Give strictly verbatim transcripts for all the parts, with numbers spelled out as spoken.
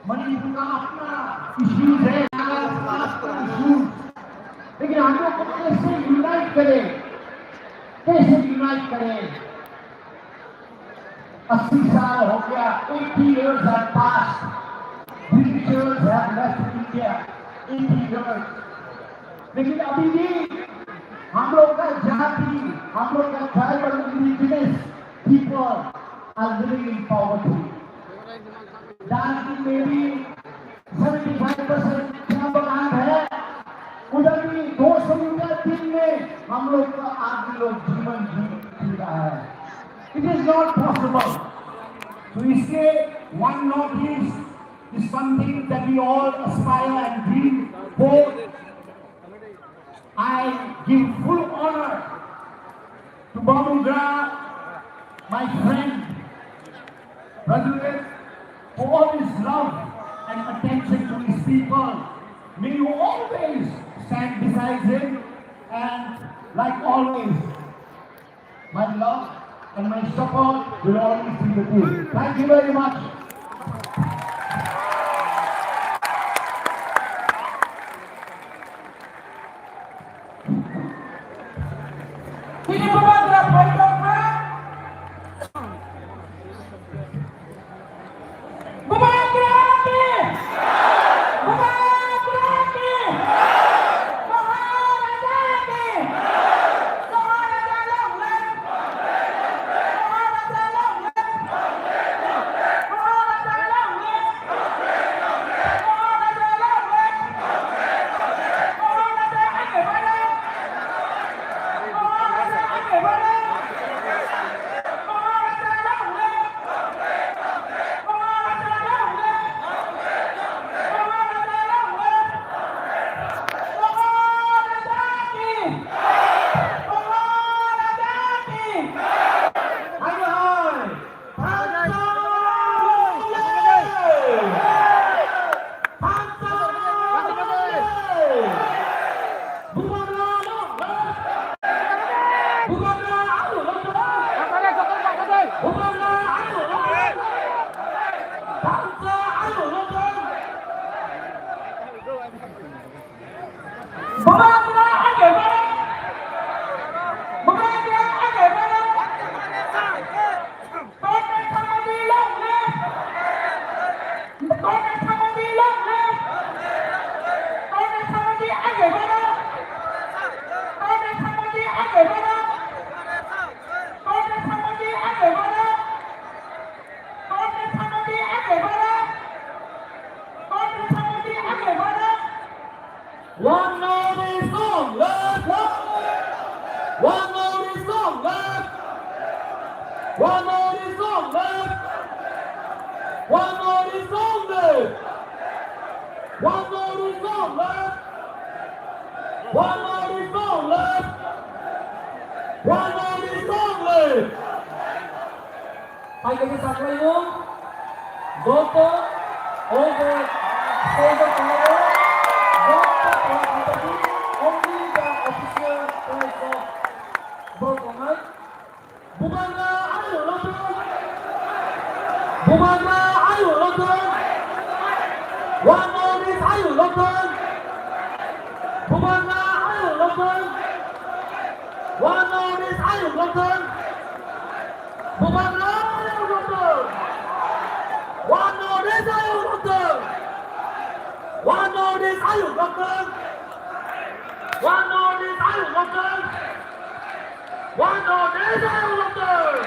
मणिपुर का अपना इश्यूज है, नागालैंड का अपना इश्यूज, लेकिन हम लोग को कैसे यूनाइट करें, कैसे यूनाइट करें? अस्सी साल हो गया, eighty years have passed, Britishers have left India, eighty years, लेकिन अभी भी हम लोग का जाति, हम लोग का tribal indigenous people are living in poverty. Darjeeling में भी सेवेंटी फाइव परसेंट क्या बगान है, उधर भी दो सौ रुपया दिन में हम लोग का आदमी लोग जीवन जी, जी रहा है। It is not possible. तो इसके one north east is something that we all aspire and dream for. I give full honor to Babugra, my friend, President, for all his love and attention to his people. May you always stand beside him and, like always, my love and my support will always be with you. Thank you very much. Tini bubagra phai tongkha. Bubagra ki! Bubagra ki! Maharaja ki! Maharaja long live! Maharaja long live! Maharaja long live! One North East long live! One North East long live! One North East long live! One North East long live! One North East long live! One North East long live! One North East long live! Hai khe saklaio, joto, o je, stage o tongo, joto, only the official voice of borok tongnai. Bubagra ayuk lokthung. Bubagra ayuk lokthung. One North East ayuk lokthung. Bubagra ayuk lokthung. One North East ayuk lokthung. Bubagra ayuk lokthung. One North East ayuk lokthung. One North East ayuk lokthung. One North East ayuk lokthung. One North East ayuk lokthung.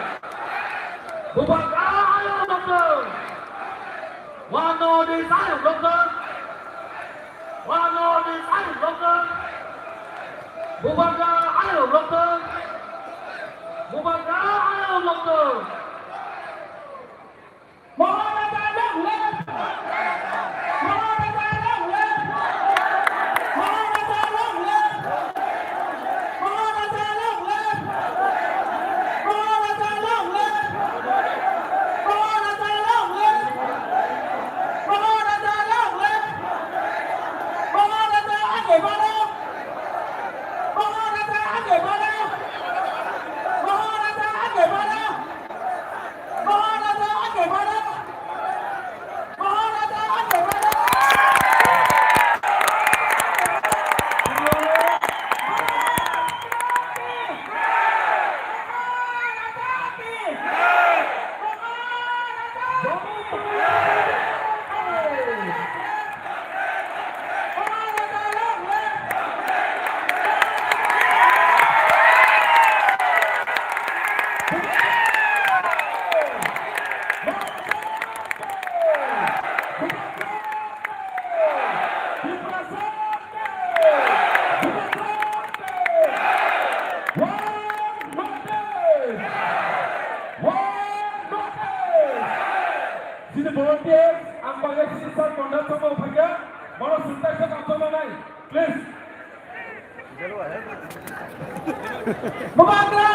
Bubagra ayuk lokthung. One North East ayuk lokthung. One North East ayuk lokthung. Bubagra ayuk lokthung. Bubagra ayuk lokthung. Maharaja long live! Maharaja long live! Maharaja long live! Maharaja long live! Maharaja long live! Maharaja long live! Maharaja age baro! Maharaja age baro! Maharaja age baro! Volunteers, ang bagwi sir Mondal tongma phaikha, bono sumtai se tongma nai, please. Bubagra,